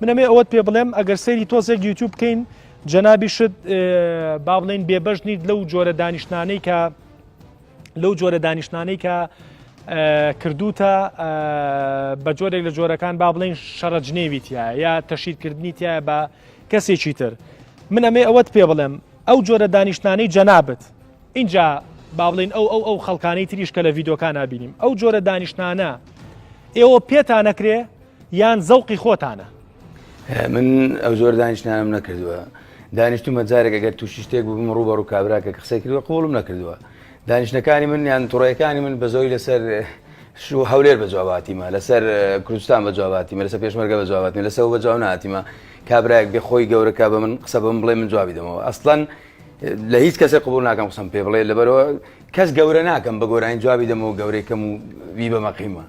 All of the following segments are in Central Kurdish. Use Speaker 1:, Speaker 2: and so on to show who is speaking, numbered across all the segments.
Speaker 1: من ئەمێ ئەوەت پێ بڵێم ئەگەر سەیری تۆزێک یوتیوب بکەین جەنابیشت با بڵێین بێبەش نیت لەو جۆرە دانیشتانەی کە لەو جۆرە دانیشتانەی کە کردوتە بە جۆرێک لە جۆرەکان با بڵین شەڕە جنێوی تایە یا تەشیرکردنی تایە بە کەسێکی تر من ئەمێ ئەوەت پێ بڵێم ئەو جۆرە دانیشتانەی جەنابت ئینجا با بڵێین ئەو ئەو ئەو خەڵکانەی تریش کە لە ڤیدۆکان نبینیم ئەو جۆرە دانیشتانە ئێوە پێتانەکرێ یان زەوقی خۆتانە؟
Speaker 2: من ئەو زۆر دانیشتنانم نەکردووە دانیشتومە جارێک ئەگەر تووشی شتێک ببم ڕوو بە ڕوو کابرا کە قسەی کردووە قبوڵم نەکردووە دانیشتنەکانی من یان توڕەیەکانی من بە زۆری لەسەر شو هەولێر بە جواباتیمە لەسەر کوردستان بە جواباتیمە لەسەر پێشمەرگە بە جواباتیمە لەسەر بە جواب ناتیمە کابرایەک بێ خۆی گەورەکە بە من قسە بەم بڵێ من جوابی دەمەوە ئەسڵەن لە هیچ کەسێک قبول ناکەم قسەم پێ بڵێ لەبەرەوە کەس گەورە ناکەم بە گۆرانی جوابی دەمەوە گەورەی کەم و بی بە مەقیمە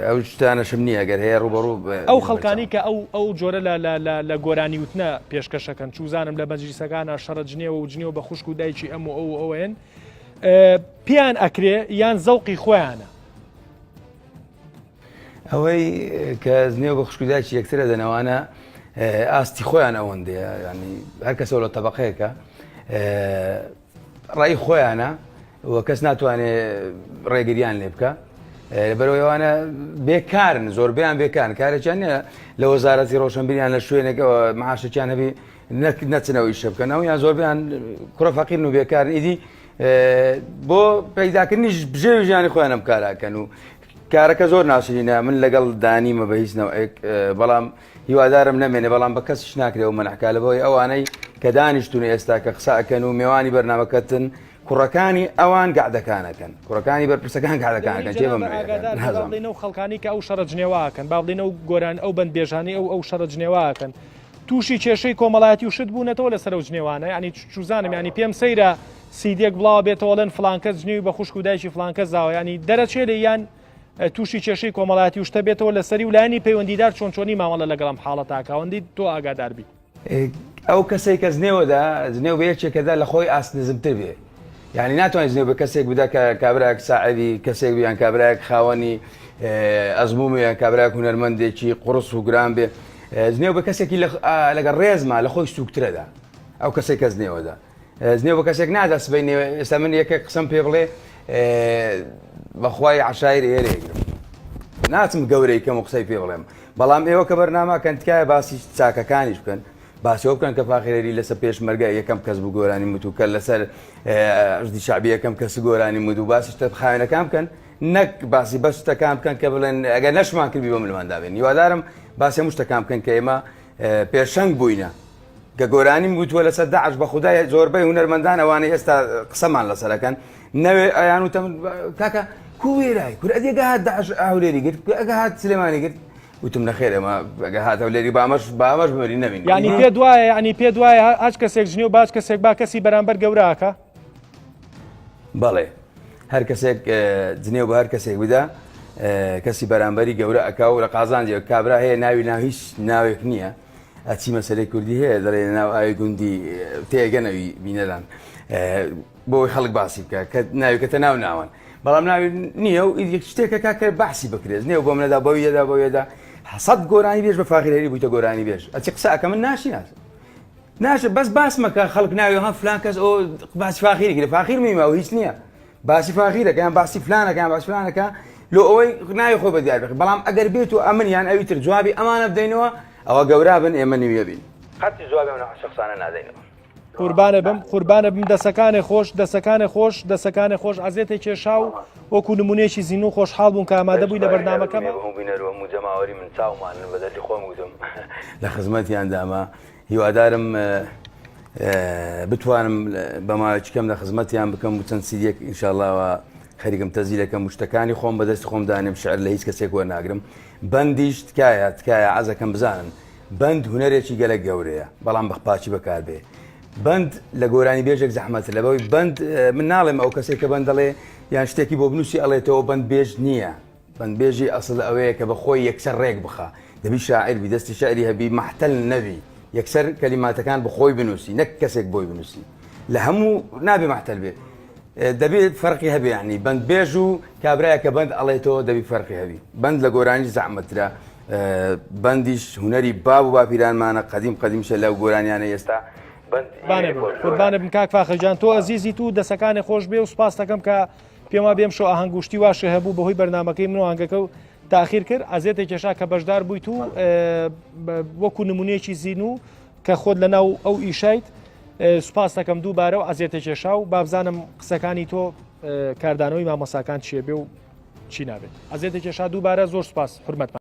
Speaker 2: ئەو شتانەشم نییە گەر هەیە ڕوبەڕوو
Speaker 1: ئەو خەڵکانی کە ئەو ئەو جۆرە لە لە لە لە گۆرانی وتنە پێشکەشەکەن چوزانم لە مەجلیسەکانە شەڕە جنێوە و جنێوە بە خوشک و دایکی ئەم و ئەو ئەوەن پێیان ئەکرێ یان زەوقی خۆیانە
Speaker 2: ئەوەی کە جنێو بە خوشک و دایکی یەکترە دەنەوانە ئاستی خۆیان ئەوەندەیە ینی هەر کەسەوە لە تەبقەیەکە ڕای خۆیانە و کەس ناتوانێت ڕێگریان لێ بکە بەرەوەی ئەوانە بێکارن زۆربیان بێکارن کارێکیان نییە لە وەزارەتی ڕۆشنبیریان لە شوێنێکەوە معاشێکیان هەبی نەچنەوە ئیشە بکەنەوە یان زۆربیان کوڕە فەقیرن و بێکارن ئیدی بۆ پەیداکردنیش بژێوی ژیانی خۆیان ئەم کاراکەن و کارەکە زۆر ناشرینە من لەگەڵ دانیمە بە هیچ نەوەیەک بەڵام هیوادارم نەمێنێ بەڵام بە کەسیش ناکرێ و مەنعکا لەبەوەی ئەوانەی کە دانیشتون ئێستا کە قسە ئەکەن و مێوانی بەرنامەکەتن کوڕەکانی ئەوان گەعدەکانەکەن کوڕەکانی بەرپرسەکان گەعدەکانەکەن کێ بەم
Speaker 1: نازانم ئەو خەڵکانی کە ئەو شەڕە جنێواکەن با بڵێن ئەو گۆران ئەو بەندبێژانەی ئەو ئەو شەڕە جنێواکەن تووشی کێشەی کۆمەڵایەتی و شت بوونەتەوە لەسەر ئەو جنێوانە یعنی چوزانم ینی پێم سەیرە سیدێک بڵاوە بێتەوە ڵێن فلانکەس جنێوی بە خوشک و دایکی فلانکەس داوە ینی دەرەچێ لێ یان تووشی کێشەی کۆمەڵایەتی و شتە بێتەوە لەسەری و لایەنی پەیوەندیدار چۆن چۆنی مامەڵە لەگەڵ ئەم حاڵەتە ئەکا ئەوەندەی تۆ ئاگادار بی.
Speaker 2: ئەو کەسەی کە جنێوەدا جنێو بە یەکێکەدا لە خۆی ئاست نزمتر بێ یعنی ناتوانێت جنێو بە کەسێک بدا کە کابراک ساعدی کەسێک یان کابراک خاوەنی ئەزموم یان کابراک هونەرمەندێکی قوڕس و گران بێ جنێو بە کەسێکی لەگەڵ ڕێزما لە خۆی سوکترەدا ئەو کەسێک کەس نێوەدا جنێو بە کەسێک نادا سبەینێ ئێستا من یەکێک قسەم پێ بڵێ بەخوای عشایر ئێرەیەگرم ناچم گەورەی کەم و قسەی پێ بڵێم بەڵام ئێوە کە بەرنامەکەن تکایە باسی چاکەکانیش بکەن باسیەوە بکەن کە فاخرێری لەسەر پێشمەرگە یەکەم کەس بوو گۆرانی مت و کە لەسەر حەشدی شەعبی یەکەم کەس گۆرانی مت و باسی شتە خاوێنەکان بکەن نەک باسی بەس شتەکان بکەن کە بڵێن ئەگەر نەشمان کردی بە ملماندا بێن هیوادارم باسی هەموو شتەکان بکەن کە ئێمە پێشەنگ بووینە کە گۆرانیم گوتووە لەسەر داعش بە خودای زۆربەی هونەرمەندان ئەوانەی ئێستا قسەمان لەسەرەکەن نەوێ ئەیان وتم کاکە کو وێرای کورە ئەدی ئەگە هات داعش هەولێری گرت ئەگە هات سلێمانی گرت وتم نەخێر ئێمە ئەگە هات هەولێری بامەش بامەش بمرین نەمین
Speaker 1: یعنی پێ دوایە یعنی پێ دوایە هەچ کەسێک جنێو باج کەسێک با کەسی بەرامبەر گەوراکە
Speaker 2: بەڵێ هەر کەسێک جنێو بە هەر کەسێک بدا کەسی بەرامبەری گەورە ئەکا و لە قازانجی کابرا هەیە ناوی ناو هیچ ناوێک نییە ئەچی مەسەلەی کوردی هەیە دەڵێ ناو ئاوی گوندی تێگەنەوی بینەران بۆی خەڵک باسی بکە کە ناوی کەتە ناو ناوەن بەڵام ناوی نییە و ئیدی شتێکە کاکە باسی بکرێت نێو بۆ منەدا بەویەدا بەوێدا حەسەد گۆرانی بێژ بە فاخیرەری بوویتە گۆرانی بێژ ئەچی قسە ئەکە من ناشی ناس ناشە بەس باس مەکە خەڵک ناوی ها فلان کەس ئەو باسی فاخیری کرد فاخیر میمە و هیچ نییە باسی فاخیرەکە یان باسی فلانەکە یان باسی فلانەکە لۆ ئەوەی ناوی خۆی بە دیار بخ بەڵام ئەگەر بێت و ئەمن یان ئەوی تر جوابی ئەمانە بدەینەوە ئەوە گەورا بن ئێمە نیویە بین قەت جوابی ئەو شخصانە نادەینەوە.
Speaker 1: قوربانە بم قوربانە بم دەسەکانێ خۆش دەسەکانێ خۆش دەسەکانێ خۆش عەزێتێ کێشا و وەکو نمونەیەکی زیندوو خۆشحاڵ بووم کە ئامادە بووی لە بەرنامەکەما.
Speaker 2: هەموو بینەر و هەموو جەماوەری من چاومانن بە دەردی خۆم گوتم لە خزمەتیان دامە هیوادارم بتوانم بە ماوەیەکی کەم لە خزمەتیان بکەم و چەند سیدیەک ئینشاءاللە خەریکم تەزیلەکەم و شتەکانی خۆم بەدەستی خۆم دانێم شعر لە هیچ کەسێک وەرناگرم بەندیش تکایە تکایە عەزەکەم بزانن بەند هونەرێکی گەلەک گەورەیە بەڵام بە پاکی بەکاربێ بەند لە گۆرانی بێژێک زەحمەتە لەبەوەی بەند من ناڵێم ئەو کەسێک کە بەند دەڵێ یان شتێکی بۆ بنووسی ئەڵێتەوە بەند بێژ نییە بەندبێژی ئەسڵ ئەوەیە کە بە خۆی یەکسەر ڕێک بخا دەبی شاعیر بی دەستی شعری هەبی مەحتەل نەبی یەکسەر کەلیماتەکان بە خۆی بنووسی نەک کەسێک بۆی بنووسی لە هەموو نابێ مەحتەل بێ دەبێ فەرقی هەبێ ینی بەندبێژ و کابرایە کە بەند ئەڵێتەوە دەبی فەرقی هەبی بەند لە گۆرانی زەحمەترە. بەندیش هونەری باب و باپیرانمانە قەدیم قەدیمشە لەو گۆرانیانە ئێستا
Speaker 1: قوربانە بم کاک فاخرجان تۆ ئەزیزی تو دەسەکانی خۆش بێ و سپاس دەکەم کە پێم وا بێم شۆ ئاهەنگوشتی واشە هەبوو بەهۆی بەرنمەکەی من و ئاهەنگەکە و تاخیر کرد ئەزێتە کێشا کە بەشدار بوویت و وەکو نمونەیەکی زین و کە خۆت لە ناو ئەو ئیشایت سوپاس دەکەم دووبارە و ئەزێتە کێشا و بابزانم قسەکانی تۆ کاردانەوەی مامۆساکان چیە بێ و چی نابێت ئەزێتە کێشا دووبارە زۆر سوپاس حرمەتمان.